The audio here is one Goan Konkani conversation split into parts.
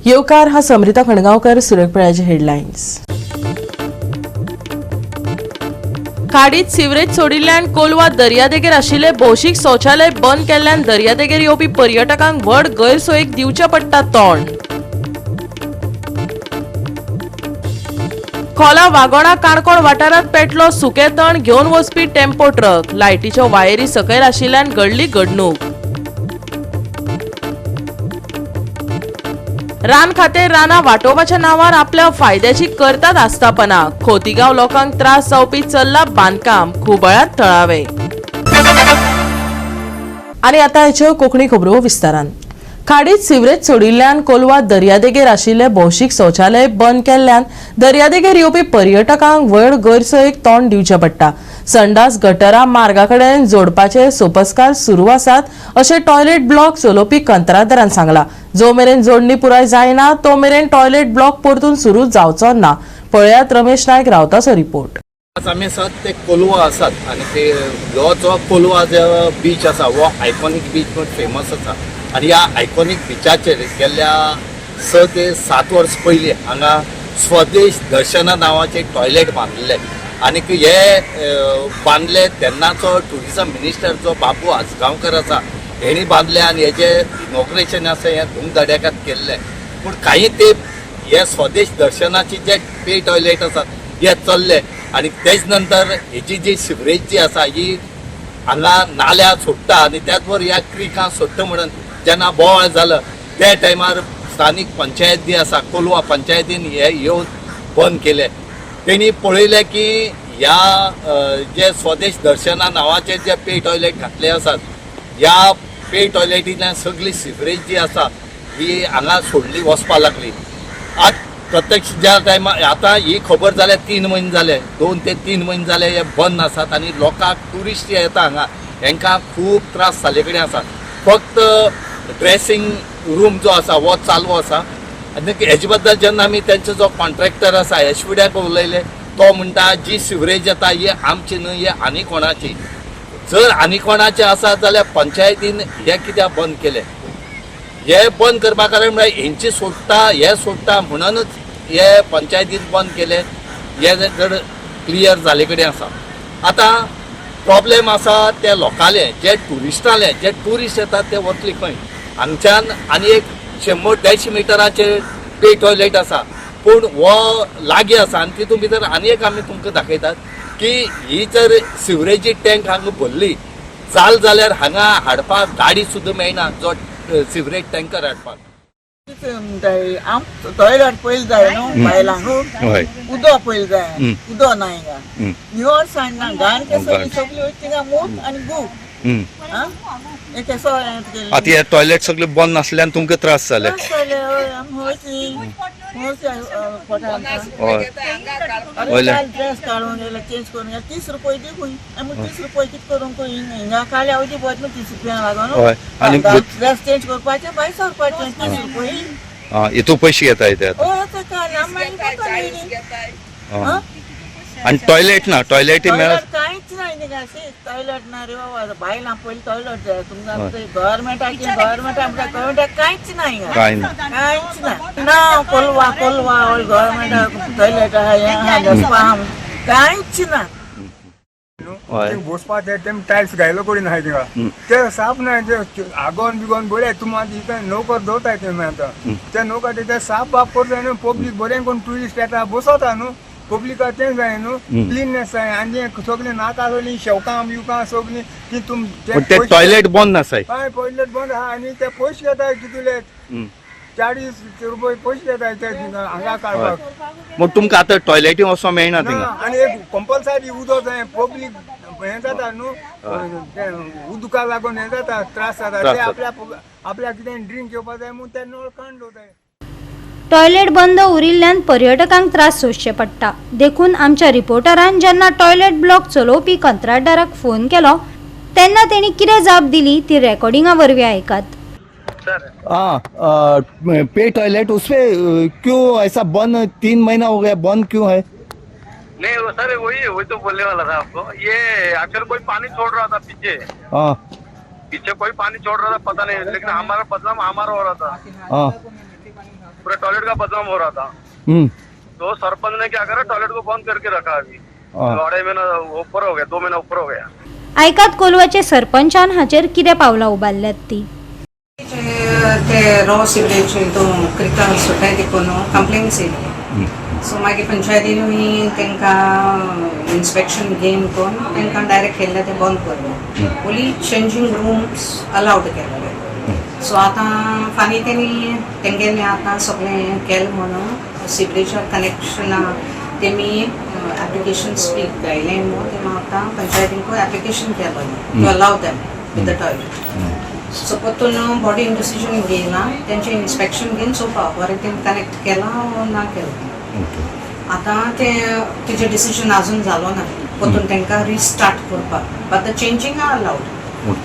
येवकार हा समरिता खणगांवकर. सुरक्षपेळाचे हेडलायन्स. खाडीत सिवरेज सोडिल्ल्यान कोलवा दर्यादेगेर आशिल्ले भौशीक शौचालय बंद केल्ल्यान दर्यादेगेर येवपी पर्यटकांक व्हड गैरसोयीक दिवचें पडटा तोंड. खोला वागोणा काणकोण वाठारांत पेटलो सुकें तण घेवन वचपी टेम्पो ट्रक. लायटीच्यो वायरी सकयल आशिल्ल्यान घडली घडणूक. रान खातें रानां वाटोवपाच्या नांवार आपल्या फायद्याची करतात आस्थापना. खोतीगांव लोकांक त्रास जावपी चल्ला बांदकाम. खुबळात थळावे. आनी आतां हाच्यो कोंकणी खबरो विस्तारान. खाडीत सिवरेज सोडिल्ल्यान कोलवा दर्यादेगेर आशिल्ले भौशीक शौचालय बंद केल्ल्यान दर्यादेगेर येवपी पर्यटकांक व्हड गैरसोयीक तोंड दिवचें पडटा. संडास गटरा मार्गा कडेन जोडपाचे सोपस्कार सुरू आसात अशें टॉयलेट ब्लॉक चलोवपी कंत्राटदारान सांगलां. जो मेरेन जोडणी पुराय जायना तो मेरेन टॉयलेट ब्लॉक परतून सुरू जावचो ना. पळयात रमेश नायक रावताचो रिपोर्ट. आज आमी आसात ते कोलवा आसात आनी ते हो जो कोलवा जो बीच आसा हो आयकॉनीक बीच म्हूण फेमस आसा. आनी ह्या आयकॉनीक बिचाचेर गेल्ल्या 6 ते 7 वर्स पयलीं हांगा स्वदेश दर्शना नांवाचें टॉयलेट बांदिल्लें. आनीक हे बांदले तेन्नाचो ट्युरिजम मिनिस्टर जो बाबू आजगांवकर आसा हेणी बांदले आनी हेजें इनॉग्रेशन आसा हें धुमधडाक्यात केल्लें. पूण काही ते हे स्वदेश दर्शनाची जे पे टॉयलेट आसात हे चल्ले आनी तेज नंतर हेजी जी सिवरेज जी आसा ही हांगा नाल्या सोडटा आनी त्याच बरोबर ह्या क्रिकां सोडटा. म्हणून जेन्ना बोवाळ जालो त्या टायमार स्थानीक पंचायत जी आसा कोलवा पंचायतीन हे येवन बंद केले. तेणी पळयलें की ह्या जे स्वदेश दर्शना नांवाचे जे पे टॉयलेट घातले आसात ह्या पे टॉयलेटींतल्यान सगळी सिवरेज जी आसा ही हांगा सोडली वचपा लागली. आज प्रत्यक्ष ज्या टायमार आतां ही खबर जाल्या 3 म्हयने जाले, 2 ते 3 म्हयने जाले हे बंद आसात आनी लोकांक ट्युरिस्ट जे येता हांगा हेंकां खूब त्रास जाल्ले कडेन आसा. फक्त ड्रेसिंग रूम जो आसा हो चालू आसा. आनी हेजे बद्दल जेन्ना आमी तेंचो जो कॉन्ट्रॅक्टर आसा एशविड्याक उलयले तो म्हणटा जी सिवरेज येता ही आमची न्हय, ही आनी कोणाची. जर आनी कोणाचे आसा जाल्यार पंचायतीन हे कित्याक बंद केले? हे बंद करपा कारण म्हळ्यार हेंची सोडटा हे सोडटा म्हणूनच हे पंचायतीन बंद केले हे जर क्लियर जाले कडेन आसा. आतां प्रॉब्लेम आसा ते लोकांले जे ट्युरिस्टाले, जे ट्युरिस्ट येतात ते वतले खंय हांगच्यान? आनी एक 100-150 मिटराचेर पे टॉयलेट आसा पूण हो लागीं आसा. आनी तितून भितर आनी एक आमी तुमकां दाखयतात की ही जर सिवरेजी टँक हांगा भरली जाल जाल्यार हांगा हाडपाक गाडी सुद्दां मेळना जो सिवरेज टँकर हाडपाक. आम टॉयलेट पयलीं जाय न्हू बायलांक. उदक पयलीं जाय, उदक ना हिंगा. निवळसाण ना, घाण केसो सगळी वयता थिंगा मूत आनी गू. आं हे केसो हें केलें? आतां हे टॉयलेट सगळे बंद नासल्यान तुमकां त्रास जाले? त्रास जाले, हय. आमी वयतली पोटान. अरे काल ड्रेस काडून गेले, चेंज करून गेले, 30 रुपये दी खंय. आमी 30 रुपये कितें करूंक खंय? हिंगा काल आवडी पळयत न्हू 30 रुपया लागून. आनी ड्रेस चेंज करपाचे भायर सरपाचे 30 रुपये. हितू पयशे घेता ते आतां? हय, आतां काल आमी मागीर कोताली. आं. आनी टॉयलेट ना, टॉयलेटी मेळत? टॉयलेट कांयच ना हिंगा. टॉयलेट ना रे बाबा. बायलां पयलीं टॉयलेट जाय तुमकां. गव्हर्मेंटाची गव्हर्मेंटा गव्हर्मेंटाक कांयच ना हिंगा. कांय ना. कांयच ना ना. कोलवा कोलवा गव्हर्मेंटाक टॉयलेट आहा, हें आहा, बसपा आहा, कांयच ना. ते बसपा ते तेम टायल्स घायलो कडेन आहाय थिंगा ते साफ ना. ते आगोन बिगोन बरें तुमी आतां इतले नोकर दवरताय तुमी, आतां ते नोकर ते साफ बाफ करताय न्हू. पब्लीक बरें कोण ट्युरिस्ट येता बसता न्हू, पब्लिका तें जाय न्हू, क्लिननेस जाय. आनी तें सगळें नाका, सगळीं शेवकां बिवकां सगळीं ती तुम पण ते टॉयलेट बंद आसाय. हय, टॉयलेट बंद आहा आनी ते पयशे घेताय कितले, 40 रुपये पयशे घेताय ते हांगा काडपाक. मग तुमकां आतां टॉयलेटी वचों मेळना ना. थिंगा? आनी एक कंपल्सरी उदक जाय. पब्लीक हें जाता न्हू, तें उदका लागून हें जाता, त्रास जाता. त्रास ते जाता. आपल्या आपल्याक कितें ड्रिंक घेवपा जाय म्हूण ते नळ काडून दवरताय. टॉयलेट बंद उरिल्ल्यान पर्यटकांक त्रास सोंसचे पडटा. देखून आमच्या रिपोर्टरान जेन्ना टॉयलेट ब्लॉक चलोवपी कंत्राटदाराक फोन केलो तेन्ना तेणी कितें जाप दिली ती रेकॉर्डिंगा वरवीं आयकात. हाँ, पे टॉयलेट उसपे क्यों ऐसा बंद? 3 महीना हो गया, बंद क्यों है? नहीं वो सर, वही वही तो बोलने वाला था आपको. ये एक्चुअली कोई पानी छोड़ रहा था पीछे. पीछे कोई पानी छोड़ रहा था, पता नहीं, लेकिन हमारा बदनाम हमारा हो रहा था. पूरा टॉयलेट का बदनाम हो रहा था। तो सरपंच ने क्या करा, टॉयलेट को बंद करके रखा अभी। 2.5 महीना ऊपर हो गया, 2 महीना ऊपर हो गया। आयकात कोलवाचे सरपंचान हाचेर कितें पावलां उबारल्यात ती। ते रॉ सिवरेज हितून क्रिकान सुटाय देखून कंप्लेन्स येयल्ली। सो मागीर पंचायतीनूय तांकां इन्स्पेक्शन घेवन करून तांकां डायरेक्ट केल्लें तें बंद करलें। ओन्ली चेंजींग रूम्स अलावड केलेले। सो आतां फाल्यां तेणी तेंगेलें आतां सगळें केलें म्हणून सिवरेजा कनेक्शना तेमी एप्लिकेशन बी घायलें न्हू, तेमी आतां पंचायतींकूय एप्लिकेशन केलो to allow them with the toilet. So परतून बॉडीन डिसिजन घेयला, तेंचें इन्स्पेक्शन घेवन चोवपा बरें तेमी कनेक्ट केलां वो ना केलां। आतां तें तेजें डिसिजन आजून जालो ना, परतून तांकां रिस्टार्ट करपाक, but the changing are allowed.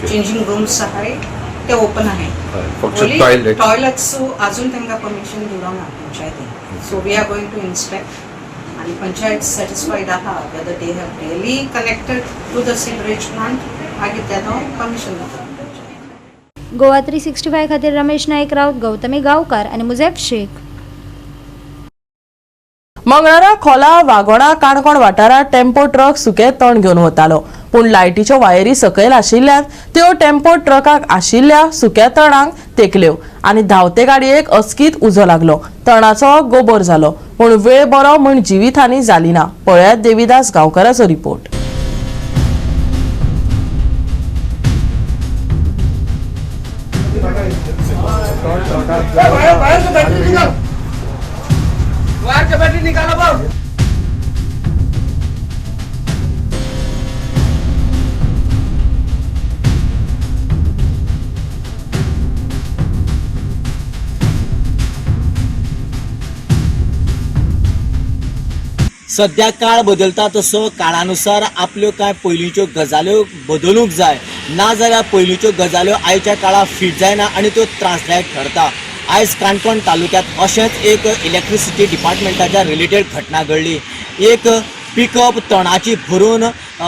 Changing rooms आहाय ते ओपन आहाय। फक्त टॉयलेट। टॉयलेट्स अजून तांकां परमिशन दिलो ना पंचायतीन। So we are going to inspect आनी पंचायत सॅटिस्फायड आहा whether they have really connected to the sewerage plant, मागीर तेदो परमिशन दिता पंचायत। गोवा 365 खातीर रमेश नाईक राऊत, गौतमी गांवकार आनी मुजेफ शेख। मंगळारा खोला वागोणा काणकोण वाठारांत टेम्पो ट्रक सुके तण घेवन वतालो, पूण लायटीच्यो वायरी सकयल आशिल्ल्यान त्यो टेम्पो ट्रकाक आशिल्ल्या सुक्या तणांक तेकल्यो आनी धांवते गाडयेक अचकीत उजो लागलो। तणाचो गोबोर जालो, पूण वेळ बरो म्हूण जिवीतहानी जाली ना। पळयात देविदास गांवकाराचो रिपोर्ट। सद्या काळ बदलता तसो काळानुसार आपल्यो कांय पयलींच्यो गजाल्यो बदलूंक जाय, नाजाल्यार पयलींच्यो गजाल्यो आयच्या काळार फीट जायना आनी त्यो त्रासदायक ठरता। आयज काणकोण तालुक्यांत अशेंच एक इलेक्ट्रिसिटी डिपार्टमेंटाच्या रिलेटेड घटना घडली। एक पिकअप तणाची भरून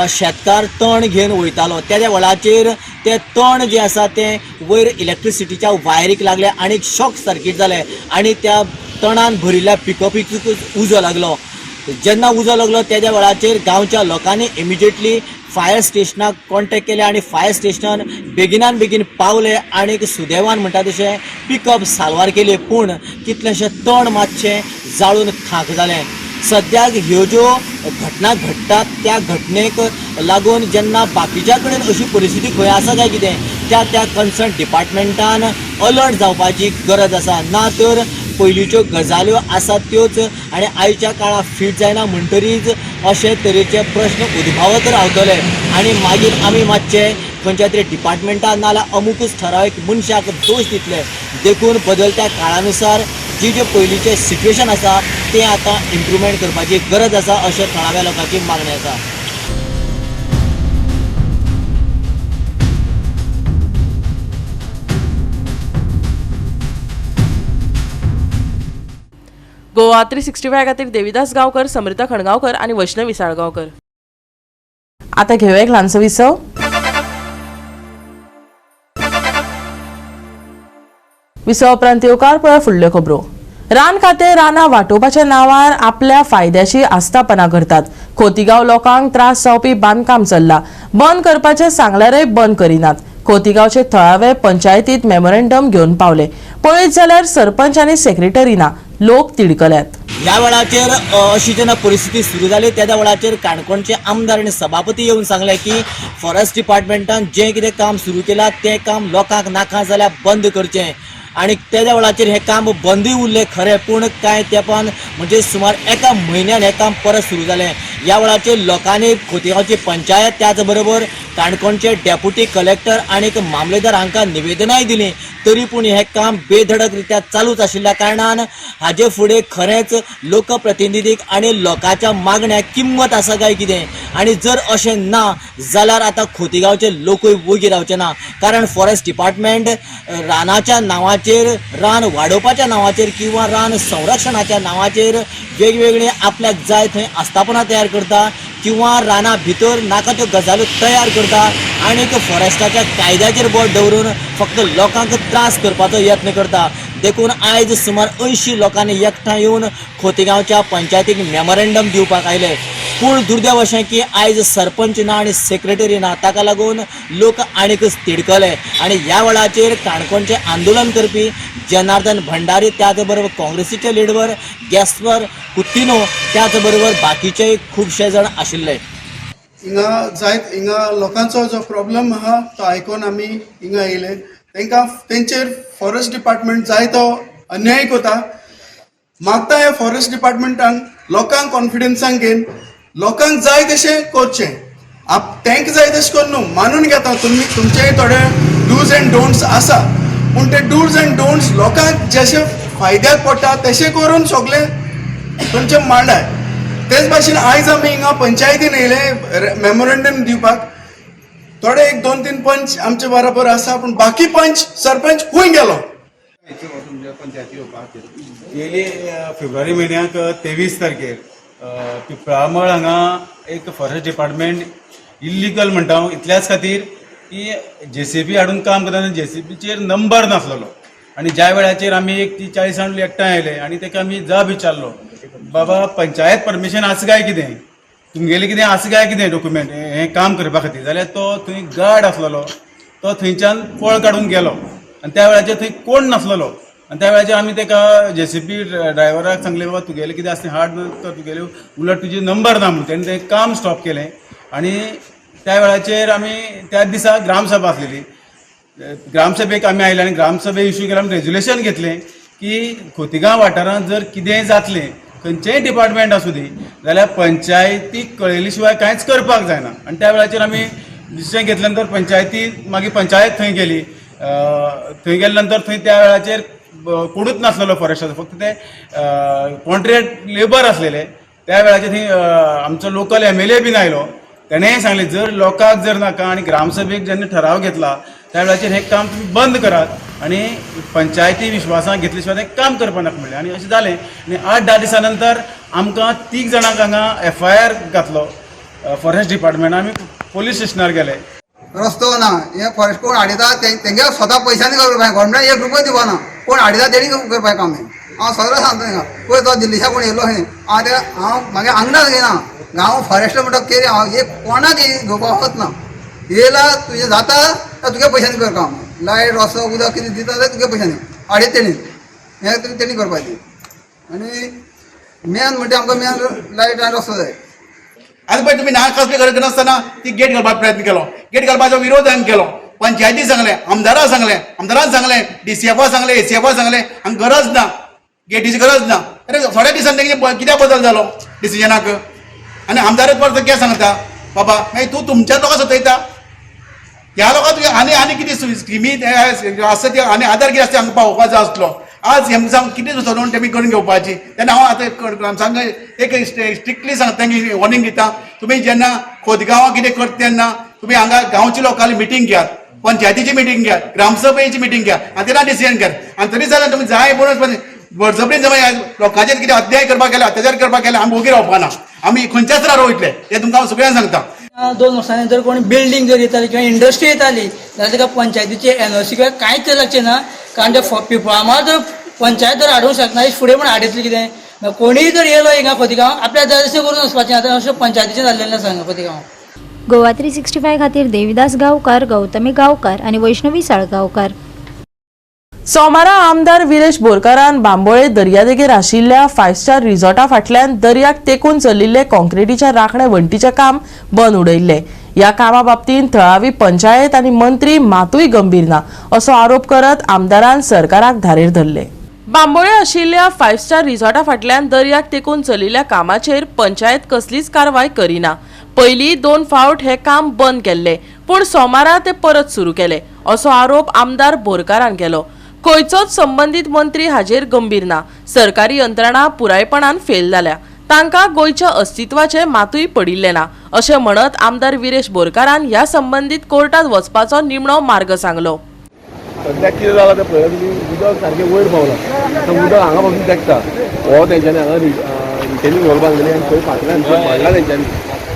शेतकार तण घेवन वयतालो, तेज्या वेळाचेर तें तण जें आसा तें वयर इलेक्ट्रिसिटीच्या वायरीक लागलें आनी शॉक सर्कीट जालें आनी त्या तणान भरिल्ल्या पिकअपीक उजो लागलो। जेन्ना उजो लागलो तेज्या वेळाचेर गांवच्या लोकांनी इमिजिएटली फायर स्टेशनाक कॉन्टेक्ट केले आनी फायर स्टेशन बेगिनान बेगीन पावले आनी सुदैवान म्हणटा तशें पिकअप साल्वार केली, पूण कितलेशें तण मातशें जाळून खाक जालें। सद्याक ह्यो ज्यो घटना घडटात त्या घटनेक लागून जेन्ना बाकीच्या कडेन अशी परिस्थिती खंय आसा काय कितें, त्या त्या कन्सर्न डिपार्टमेंटान अलर्ट जावपाची गरज आसा। ना तर पयलींच्यो गजाल्यो आसात त्योच आनी आयच्या काळार फीट जायना म्हणटरीच अशे तरेचे प्रश्न उद्भावत रावतले आनी मागीर आमी मातशे खंयच्या तरी डिपार्टमेंटान नाजाल्यार अमुकूच ठरावीक मनशाक दोश दितले। देखून बदलत्या काळानुसार जी जे पयलींचें सिट्युएशन आसा तें आतां इम्प्रुवमेंट करपाची गरज आसा अशें थळाव्या लोकांची मागणी आसा। गोवा 365 खातीर देविदास गांवकर, समृता खणगांवकर आनी वैष्णवी साळगांवकर। आता घेऊया एक ल्हानसो विसव। विसवा उपरांत येवकार। पळय फुडल्यो खबरो। रान खातें रानां वाटोवपाच्या नांवार आपल्या फायद्याची आस्थापना करतात। खोतीगांव लोकांक त्रास जावपी बांदकाम चल्ला, बंद करपाचें सांगल्यारय बंद करिनात। खोतीगांवचे थळावे पंचायतीत मेमोरेंडम घेवन पावले, पळयत जाल्यार सरपंच आनी सेक्रेटरी ना, लोक तिडकल्यात। ह्या वेळाचेर अशी जेन्ना परिस्थिती सुरू जाली त्या वेळाचेर काणकोणचे आमदार आनी सभापती येवन सांगलें की फॉरेस्ट डिपार्टमेंटान जें कितें काम सुरू केलां तें काम लोकांक नाका जाल्यार बंद करचें आनी तेज्या वेळाचेर हें काम बंदूय उरलें खरें, पूण कांय तेंपान म्हणजे सुमार एका म्हयन्यान हें काम परत सुरू जालें। ह्या वेळाचेर लोकांनी खोतीगांवची पंचायत त्याच बरोबर काणकोणचे डेप्युटी कलेक्टर आनी मामलेदार हांकां निवेदनाय दिलीं, तरी पूण हें काम बेधडक रित्या चालूच आशिल्ल्या कारणान हाजे फुडें खरेंच लोकप्रतिनिधीक आनी लोकांच्या मागण्याक किंमत आसा काय कितें, आनी जर अशें ना जाल्यार आतां खोतीगांवचे लोकूय वोगी रावचे ना, कारण फॉरेस्ट डिपार्टमेंट रानाच्या नांवाचेर, रान वाडोवपाच्या नांवाचेर किंवा रान संरक्षणाच्या नांवाचेर वेगवेगळे आपल्याक जाय थंय आस्थापनां तयार करता किंवा राना भितर नाका त्यो गजाल्यो तयार करता आनी फॉरेस्टाच्या कायद्याचेर बोट दवरून फक्त लोकांक त्रास करपाचो यत्न करता। देखून आयज सुमार 80 लोकांनी एकठांय येवन खोतिगांवच्या पंचायतीक मेमोरेंडम दिवपाक आयले. पूण दुर्दैव अशें की आयज सरपंच ना आनी सेक्रेटरी ना, ताका लागून लोक आनीकच तिडकले आनी ह्या वेळाचेर काणकोणचें आंदोलन करपी जनार्दन भंडारी, त्याच बरोबर काँग्रेसीचे लिडर गॅस्पर कुतिनो, त्याच बरोबर बाकीचे खुबशे जाण आशिल्ले. हिंगा जायत हिंगा लोकांचो जो प्रॉब्लम आहा तो आयकून आमी हिंगा येयले. तांकां तेंचेर फॉरेस्ट डिपार्टमेंट जायतो अन्याय कोता. मागता ह्या फॉरेस्ट डिपार्टमेंटान लोकांक कॉन्फिडन्सान घेवन लोकांक जाय तशें करचें. आप तांकां जाय तशें करून न्हू, मानून घेता तुमी तुमचेय थोडे डूज एंड डोंट्स आसा, पूण ते डूज एंड डोंट्स लोकांक जशे फायद्याक पडटा तशें करून सगळें तुमचें मांडाय. तेच भाशेन आयज आमी हिंगा पंचायतीन येयले मेमोरेंडम दिवपाक. थोडे एक दोन तीन पंच आमचे बराबर आसा, पूण बाकी पंच सरपंच खूंय गेलो? गेली फेब्रुवारी म्हयन्याक 23 तारखेर पिपळामळ हांगा एक फॉरेस्ट डिपार्टमेंट इल्लिगल म्हणटा हांव इतल्याच खातीर की जेसीबी हाडून काम करतना जेसीबीचेर नंबर नासलेलो आनी ज्या वेळाचेर आमी एक ती 40 जाण एकठांय आयले आनी ताका आमी जाब विचारलो, बाबा पंचायत परमिशन आसा काय कितें, तुमगेलें कितें आसा काय कितें डॉक्युमेंट हें काम करपा खातीर, जाल्यार तो थंय गार्ड आसलेलो तो थंयच्यान पळ काडून गेलो आनी त्या वेळाचेर थंय कोण नासलेलो. आनी त्या वेळाचेर आमी ताका जेसीबी ड्रायव्हराक सांगलें, बाबा तुगेलें कितें आसा तें हाड, तर तुगेलें उलट तुजें नंबर ना म्हणून तेणें तें काम स्टॉप केलें. आनी त्या वेळाचेर आमी त्याच दिसा ग्रामसभा आसलेली, ग्रामसभेक आमी आयले आनी ग्रामसभे इशू केला, आमी रेजोल्युशन घेतलें की खोतिगांव वाठारांत जर कितेंय जातलें खंयचेंय डिपार्टमेंट आसूं दी जाल्यार पंचायतीक कळयले शिवाय कांयच करपाक जायना. आनी त्या वेळाचेर आमी डिसिजन घेतल्या नंतर पंचायती मागीर पंचायत थंय गेली, थंय गेल्या नंतर थंय त्या वेळाचेर कोणूच नासलेलो फॉरेस्टाचो, फक्त ते कॉन्ट्रॅक्ट लेबर आसलेले. त्या वेळाचेर थंय आमचो लोकल एमएलए बीन आयलो, तेणेंय सांगलें जर लोकांक जर नाका आनी ग्रामसभेक जेन्ना ठराव घेतला त्या वेळाचेर हें काम तुमी बंद करात आनी पंचायती विश्वासाक घेतले शिवाय तें काम करपा नाका म्हणलें. आनी अशें जालें आनी 8-10 दिसां नंतर आमकां 3 जाणांक हांगा एफआयआर घातलो फॉरेस्ट डिपार्टमेंटान, आमी पोलीस स्टेशनार गेले. रस्तो ना, हे फॉरेस्ट कोण हाडिता तेंगे स्वता पयशांनी करपा, गव्हर्मेंटान 1 रुपयो दिवपाना, कोण हाडिता तेणी करपा काम. हें हांव सगळें सांगता तांकां. पळय तो दिल्लीच्या कोण येयलो खंय, हांव ते हांव मागीर आंगणात घेयना, हांव फॉरेस्ट म्हणटा केरी हांव एक कोणाक घेवपाक वचना. येयला तुजें जाता तुगे पयशांनी कर काम, लायट रस्तो उदक कितें दिता तें तुगे पयशांनी हाडित तेणी, हें तेणी करपाचें. आनी मेन म्हणटा आमकां मेन लायट आनी रस्तो जाय. आतां पळय तुमी ना कसले गरज नासतना ती गेट घालपाक प्रयत्न केलो, गेट घालपाचो विरोध हांवें केलो, पंचायती सांगलें, आमदारान सांगलें, आमदारान सांगलें, डीसीएफा सांगलें, एसीएफा सांगलें, हांगा गरज ना, गेटीची गरज ना. अरे थोड्या दिसान तेंगे कित्याक बदल जालो डिसिजनाक? आनी आमदारच परत कितें सांगता बाबा मागीर तूं तुमच्याच लोकां सतयता, ह्या लोकांक तुवें आनी आनी कितें स्किमी आसा ते आनी आदार कितें आसा हांगा पावोवपाचो आसलो. आज हेमसांग कितें सुचोवन तेमी करून घेवपाची. तेन्ना हांव आतां सांग एक स्ट्रिक्टली सांगता, वॉर्निंग दिता, तुमी जेन्ना खोतगांवां कितें करता तेन्ना तुमी हांगा गांवच्या लोकांली मिटींग घेयात, पंचायतीची मिटींग घेयात, ग्रामसभेची मिटींग घेयात आनी तेन्ना डिसिजन घेयात. आनी तरी जाल्यार तुमी जाय म्हणून बळजबरीन जमा लोकांचेर कितें अन्याय करपाक गेले, अत्याचार करपाक गेले, आमी ओगी रावपाना, आमी खंयच्याच राव वयतले, तें तुमकां हांव सगळ्यांक सांगता. 2 वर्सांनी जर कोणी बिल्डींग जर येताली किंवा इंडस्ट्री येताली जाल्यार ताका पंचायतीचे एनओसी किंवा कांयच लागचें ना, कारण ते पिपळामळ जर पंचायत जर हाडूंक शकना फुडें म्हण हाडयतली कितें, कोणीय जर येयलो हिंगा खोतिगांव आपल्या जाय तशें करून वचपाचें. आतां अशें पंचायतीचें जाल्लें आसा हांगा खोतिगांव. गोवा 365 खातीर देविदास गांवकार, गौतमी गांवकार आनी वैष्णवी साळगांवकार. सोमारा आमदार विरेश बोरकारान बांबोळे दर्यादेगेर आशिल्ल्या 5 स्टार रिसॉर्टा फाटल्यान दर्याक तेकून चलिल्ले कॉन्क्रिटीच्या राखणे वण्टीचें काम बंद उडयल्लें. ह्या कामा बाबतींत थळावी पंचायत आनी मंत्री मातूय गंभीर ना असो आरोप करत आमदारान सरकाराक धारेर धरले. बांबोळे आशिल्ल्या 5 स्टार रिसॉर्टा फाटल्यान दर्याक तेकून चलिल्ल्या कामाचेर पंचायत कसलीच कारवाय करिना. पयलीं 2 फावट हें काम बंद केल्लें, पूण सोमारा ते परत सुरू केले असो आरोप आमदार बोरकारान केलो. खंयचोच संबंदीत मंत्री हाजेर गंभीर ना, सरकारी यंत्रणा पुरायपणान फेल जाल्या, तांकां गोंयच्या अस्तित्वाचें मातूय पडिल्लें ना अशें म्हणत आमदार विरेश बोरकारान ह्या संबंदीत कोर्टात वचपाचो निमणो मार्ग सांगलो. सद्याक कितें जालां तें पळय, तुमी उदक सारकें वयर पावलां, आतां उदक हांगा पासून तेकता. हो तेंच्यांनी हांगा रिटेनिंग वॉल बांदलेली आनी थंय फाटल्यान थंय फाडलां तेंच्यांनी,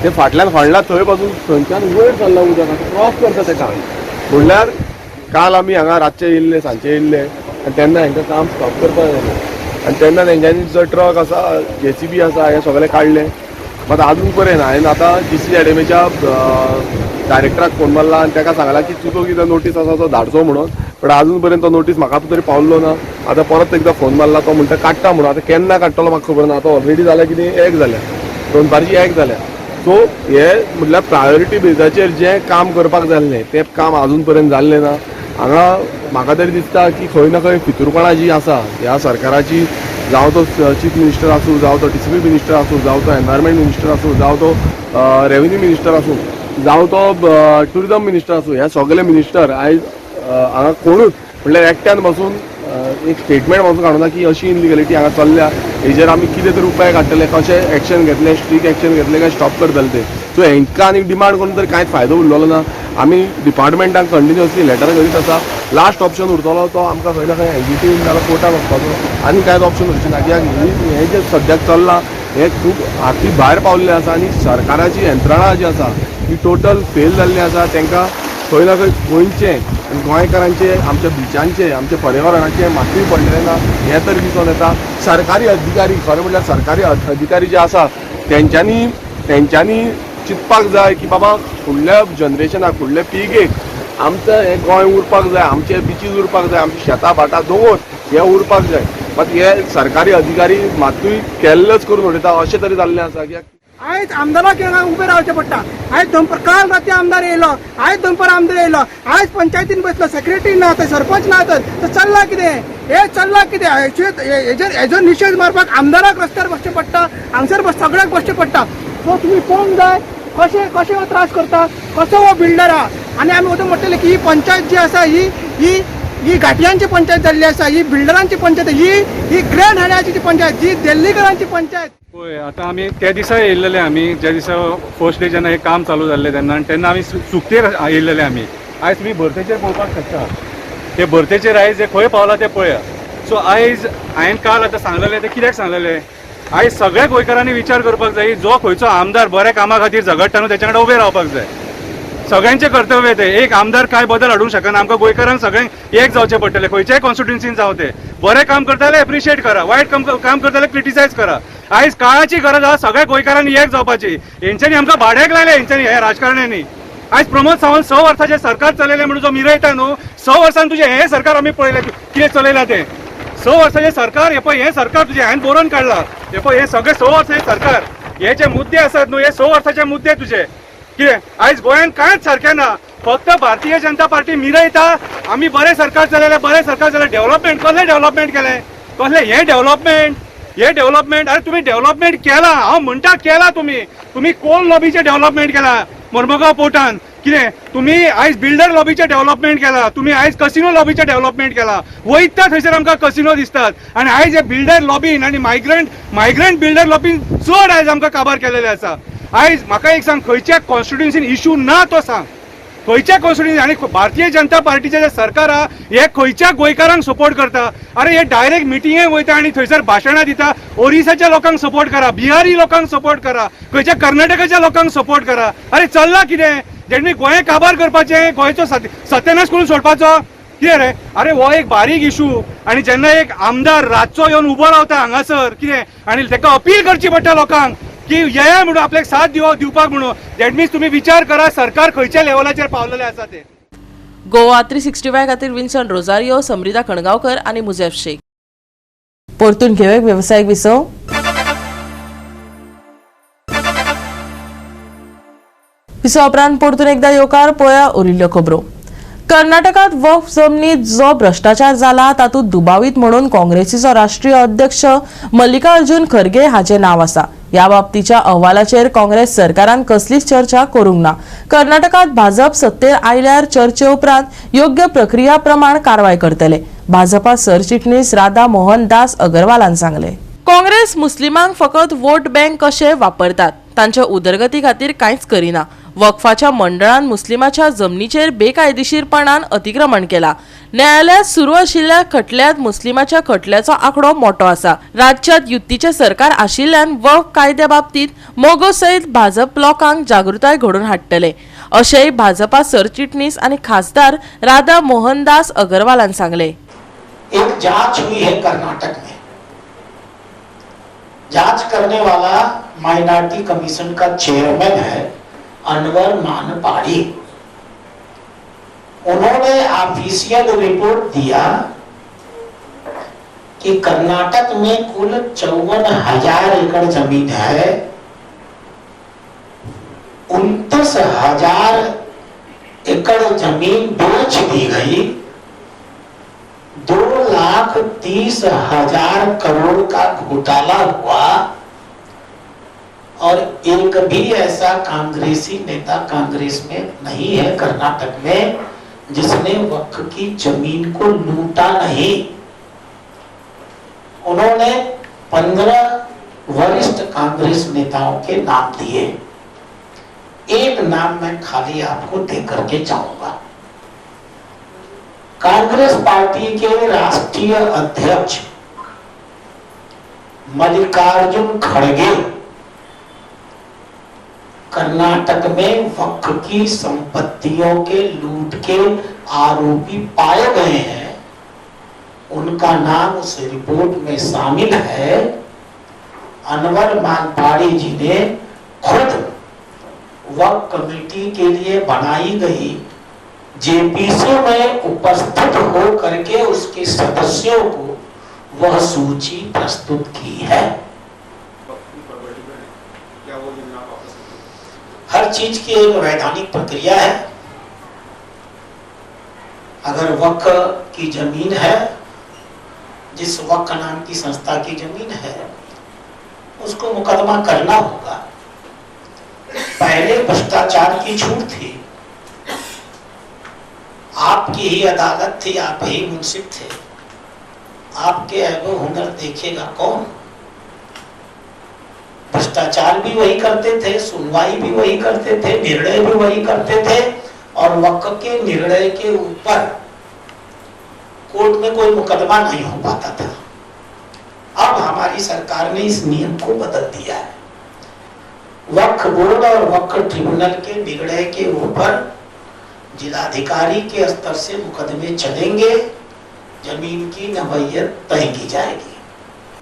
ते फाटल्यान फाडलां थंय पासून थंयच्यान वयर चल्लां उदक, आतां क्रॉस करता तेका. म्हणल्यार काल आमी हांगा रातचे येयल्ले, सांजचे येयल्ले, आनी तेन्ना हांकां काम स्टॉप करपाक जाय आनी तेन्ना तेंच्यांनी जो ट्रक आसा, जेसीबी आसा, हें सगळें काडलें. मात आजून पर्यंत हांवें आतां जीसीझेडएमएच्या डायरेक्टराक फोन मारला आनी ताका सांगला की तुजो कितें नोटीस आसा तो धाडचो म्हणून, बट आजून पर्यंत तो नोटीस म्हाका तरी पावल्लो ना. आतां परत एकदां फोन मारला, तो म्हणटा काडटा म्हणून. आतां केन्ना काडटलो म्हाका खबर ना. आतां ऑलरेडी जाल्या कितें एक जाल्या, दनपारची एक जाल्या. सो हे म्हटल्यार प्रायोरिटी बेजाचेर जें काम करपाक जाल्लें तें काम आजून पर्यंत जाल्लें ना. हांगा म्हाका तरी दिसता की खंय ना खंय फितूरपणां जी आसा ह्या सरकाराची, जावं तो चीफ मिनिस्टर आसूं, जावं तो डीसीपी मिनिस्टर आसूं, जावं तो एनवायरमेंट मिनिस्टर आसूं, जावं तो रेवेन्यू मिनिस्टर आसूं, जावं तो ट्युरिजम मिनिस्टर आसूं, ह्या सगळे मिनिस्टर आयज हांगा कोणूच म्हटल्यार एकट्यान बसून एक स्टेटमेंट बसून काडूना की अशी इनलिगलिटी हांगा चल्ल्या, हेजेर आमी कितें तरी उपाय काडटले, कशें एक्शन घेतले, स्ट्रीक एक्शन घेतले काय स्टॉप करतले ते. सो हेंकां आनी डिमांड करून तर कांयच फायदो उरलेलो ना. आमी डिपार्टमेंटाक कंटिन्युअसली लेटर करीत आसा. लास्ट ऑप्शन उरतलो तो आमकां खंय ना खंय एनजीटी नाल्यार कोर्टान वचपाचो, आनी कांयच ऑप्शन उरचें ना. कित्याक हें जें सद्याक चल्लां हें खूब हाती भायर पावल्लें आसा आनी सरकाराची यंत्रणा जी आसा ती टोटल फेल जाल्ली आसा. तांकां खंय ना खंय गोंयचें आनी गोंयकारांचें, आमच्या बिचांचें, आमच्या पर्यावरणाचें मातूय पडलेलें ना हें तरी दिसून येता. सरकारी अधिकारी, खरें म्हटल्यार सरकारी अधिकारी जे आसा तेंच्यांनी चिंतपाक जाय की बाबा फुडल्या जनरेशनाक, फुडल्या पिळगेक आमचें हें गोंय उरपाक जाय, आमचे बिचीस उरपाक जाय, आमची शेतां भाटां दोंगर हे उरपाक जाय. मात हे सरकारी अधिकारी मातूय केल्लेच करून उडयता अशें तरी जाल्लें आसा. कित्याक आयज आमदाराक हांगा उबें रावचें पडटा. आयज दनपार, काल राती आमदार येयलो, आयज दनपार आमदार येयलो, आयज पंचायतीन बसलो, सेक्रेटरी ना थंय, सरपंच ना थंय, तर चल्लां कितें? हें चल्लां कितें? हेजेर हेजो निशेध मारपाक आमदाराक रस्त्यार बसचें पडटा, हांगसर सगळ्याक बसचें पडटा. सो तुमी पळोवंक जाय कशें कशें हो त्रास करता, कसो हो बिल्डर आहा. आनी आमी वचून म्हणटले की ही पंचायत जी आसा ही ही ही घाटयांची पंचायत जाल्ली आसा, ही बिल्डरांची पंचायत, ही ही ग्रँड हाड्याची पंचायत, ही दिल्लीकरांची पंचायत. पळय आतां आमी त्या दिसा येयल्लेले, आमी ज्या दिसा फर्स्ट डे जेन्ना हें काम चालू जाल्लें तेन्ना, आनी तेन्ना आमी सुकतेर येयल्लेले. आमी आयज तुमी भरतेचेर पळोवपाक शकता, ते भरतेचेर आयज जे खंय पावला ते पळया. सो आयज हांवें काल आतां सांगलेलें तें कित्याक सांगलेलें, आयज सगळ्या गोंयकारांनी विचार करपाक जाय, जो खंयचो आमदार बऱ्या कामा खातीर झगडटा न्हू तेच्या कडेन उबें रावपाक जाय. सगळ्यांचें कर्तव्य तें. एक आमदार कांय बदल हाडूंक शकना, आमकां गोंयकारांक सगळ्यांक एक जावचें पडटलें. खंयच्याय कॉन्स्टिट्युन्सीन जावं तें, बरें काम करता जाल्यार एप्रिशिएट करा, वायट काम करता जाल्यार क्रिटिसायज करा. आयज काळाची गरज आसा सगळ्या गोंयकारांनी एक जावपाची. हेंच्यांनी आमकां भाड्याक लायलें, हेंच्यांनी ह्या राजकारण्यांनी. आयज प्रमोद सावंत 6 वर्सांचें सरकार चलयलें म्हणून जो मिरयता न्हू, 6 वर्सांनी तुजें हें सरकार आमी पळयलें कितें चलयलां तें. 6 वर्सांचें सरकार हें पळय, हें सरकार तुजें हांवें बरोवन काडलां हें पळय, हें सगळें 6 वर्सांचें सरकार, हे जे मुद्दे आसात न्हू हे 6 वर्सांचे मुद्दे तुजे. कितें आयज गोंयांत कांयच सारकें ना, फक्त भारतीय जनता पार्टी मिरयता आमी बरें सरकार चलयलें, बरें सरकार चलयलें. डेव्हलपमेंट कसलें डेव्हलपमेंट केलें, कसलें हें डेव्हलपमेंट, हे डेव्हलपमेंट? अरे तुमी डेव्हलपमेंट केलां, हांव म्हणटा केलां, तुमी तुमी कोल लॉबीचें डेव्हलपमेंट केलां मर्मगांव पोर्टान. कितें तुमी आयज बिल्डर लॉबीचें डेव्हलपमेंट केलां, तुमी आयज कसिनो लॉबीचें डेव्हलपमेंट केलां. वयता थंयसर आमकां कसिनो दिसतात. आनी आयज हे बिल्डर लॉबीन आनी मायग्रंट बिल्डर लॉबीन चड आयज आमकां काबार केलेले आसा. आयज म्हाका एक सांग, खंयच्या कॉन्स्टिट्युन्सीन इशू ना तो सांग, खंयच्या कॉन्स्टिट्युन्सी? आनी भारतीय जनता पार्टीचे जे सरकार आहा हे खंयच्या गोंयकारांक सपोर्ट करता? अरे हे डायरेक्ट मिटिंगेक वयता आनी थंयसर भाशणां दिता, ओरिसाच्या लोकांक सपोर्ट करा, बिहारी लोकांक सपोर्ट करा, खंयच्या कर्नाटकाच्या लोकांक सपोर्ट करा. अरे चल्ला कितें? जेणी गोंय काबार करपाचें, गोंयचो सत्यानाश करून सोडपाचो कितें रे? अरे हो एक बारीक इशू. आनी जेन्ना एक आमदार रातचो येवन उबो रावता हांगासर कितें, आनी ताका अपील करची पडटा लोकांक की येया म्हणून आपल्याक साथ दिवपाक म्हणून, that means तुमी विचार करा सरकार खंयच्या लेवलाचेर पावलेलें आसा तें. गोवा 365 खातीर विन्सन रोजारियो, समृदा खणगांवकर आनी मुजेफ शेख. परतून घेवया वेवसायीक विसव. विसवा उपरांत परतून एकदा येवकार. पळया उरिल्ल्यो खबरो. कर्नाटकात वक्फ जमनीत जो भ्रष्टाचार जाला तातूंत दुबावीत म्हणून काँग्रेसीचो राष्ट्रीय अध्यक्ष मल्लिकार्जुन खरगे हाचें नांव आसा. ह्या बाबतीच्या अहवालाचेर काँग्रेस सरकारान कसलीच चर्चा करूंक ना. कर्नाटकात भाजप सत्तेर आयल्यार चर्चे उपरांत योग्य प्रक्रिया प्रमाण कारवाय करतले, भाजपा सरचिटणीस राधा मोहन दास अगरवालान सांगले. काँग्रेस मुस्लिमांक फकत वोट बँक कशे वापरतात, तांच्या उदरगती खातीर कांयच करिना. वक्फाच्या मंडळान मुस्लिमाच्या जमनीचेर बेकायदेशीरपणान अतिक्रमण केला. न्यायालयात सुरू आशिल्ल्या खटल्यांत मुस्लिमाच्या खटल्याचो आंकडो मोटो आसा. राज्यात युतीचें सरकार आशिल्ल्यान वक्फ कायद्या बाबतीत मगो सयत भाजप लोकांक जागृताय घडोवन हाडटले, अशेंय भाजपा सरचिटणीस आनी खासदार राधा मोहनदास अगरवालान सांगले. एक जांच हुई है कर्नाटक में। जांच करने वाला माइनॉरिटी कमीशन का चेयरमैन है अनवर मानपाड़ी। उन्होंने ऑफिशियल रिपोर्ट दिया कि कर्नाटक में कुल 54,000 एकड़ जमीन है, 29,000 एकड़ जमीन बेच दी गई, 2,30,000 करोड़ का घोटाला हुआ और एक भी ऐसा कांग्रेसी नेता कांग्रेस में नहीं है कर्नाटक में जिसने वक्फ की जमीन को लूटा नहीं। उन्होंने 15 वरिष्ठ कांग्रेस नेताओं के नाम दिए। एक नाम मैं खाली आपको दे करके जाऊंगा। कांग्रेस पार्टी के राष्ट्रीय अध्यक्ष मल्लिकार्जुन खड़गे कर्नाटक में वक्फ की संपत्तियों के लूट के आरोपी पाए गए हैं। उनका नाम उस रिपोर्ट में शामिल है। अनवर मालपाड़ी जी ने खुद वक्फ कमेटी के लिए बनाई गई जेपीसी में उपस्थित हो करके उसके सदस्यों को वह सूची प्रस्तुत की है। हर चीज की एक वैधानिक प्रक्रिया है। अगर वक्फ की जमीन है, जिस वक्फ नाम की संस्था की जमीन है, उसको मुकदमा करना होगा। पहले भ्रष्टाचार की छूट थी, आपकी ही अदालत थी, आप ही मुंसिफ थे, आपके ऐबो हुनर देखेगा कौन? भ्रष्टाचार भी वही करते थे, सुनवाई भी वही करते थे, निर्णय भी वही करते थे और वक्फ के निर्णय के ऊपर कोर्ट में कोई मुकदमा नहीं हो पाता था। अब हमारी सरकार ने इस नियम को बदल दिया है। वक्फ बोर्ड और वक्फ ट्रिब्यूनल के निर्णय के ऊपर जिलाधिकारी के स्तर से मुकदमे चलेंगे, जमीन की नवैयत तय की जाएगी।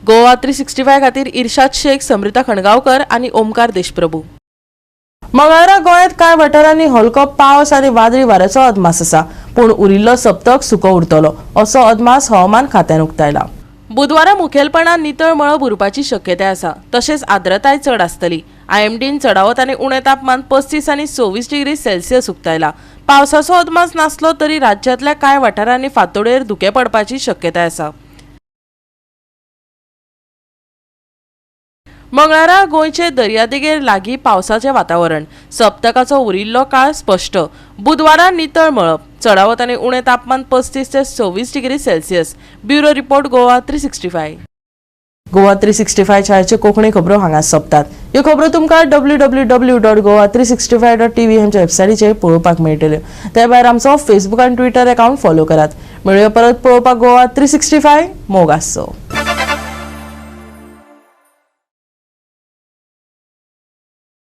गोवा 365 खातीर इर्शाद शेख, समृता खणगांवकर आनी ओमकार देशप्रभू। मंगळारा गोंयांत कांय वाठारांनी हलको पावस आनी वादळी वाऱ्याचो अदमास आसा, पूण उरिल्लो सप्तक सुको उरतलो असो अदमास हवामान खात्यान उक्तायला। बुधवारा मुखेलपणान नितळ मळब उरपाची शक्यताय आसा, तशेंच आर्द्रताय चड आसतली। आयएमडीन चडावत आनी उणें तापमान 35 आनी 26 डिग्री सेल्सियस उक्तायला। पावसाचो अदमास नासलो तरी राज्यांतल्या कांय वाठारांनी फांतोडेर धुकें पडपाची शक्यताय आसा। मंगळारा गोंयचे दर्यादेगेर लागीं पावसाचें वातावरण, सप्तकाचो उरिल्लो काळ स्पश्ट। बुधवारा नितळ मळब, चडावत आनी उणें तापमान 35 ते 26 degree Celsius. Bureau report, Goa 365। Goa 365 छायाचे Konkani खबरो हांगा सोंपतात। ह्यो खबरो तुमकां www.goa365.tv आमच्या वेबसायटीचेर पळोवपाक मेळटल्यो। ते भायर आमचो फेसबूक आनी ट्विटर अकावंट फॉलो करात। मेळुया परत पळोवपाक गोवा 365। मोग आसचो।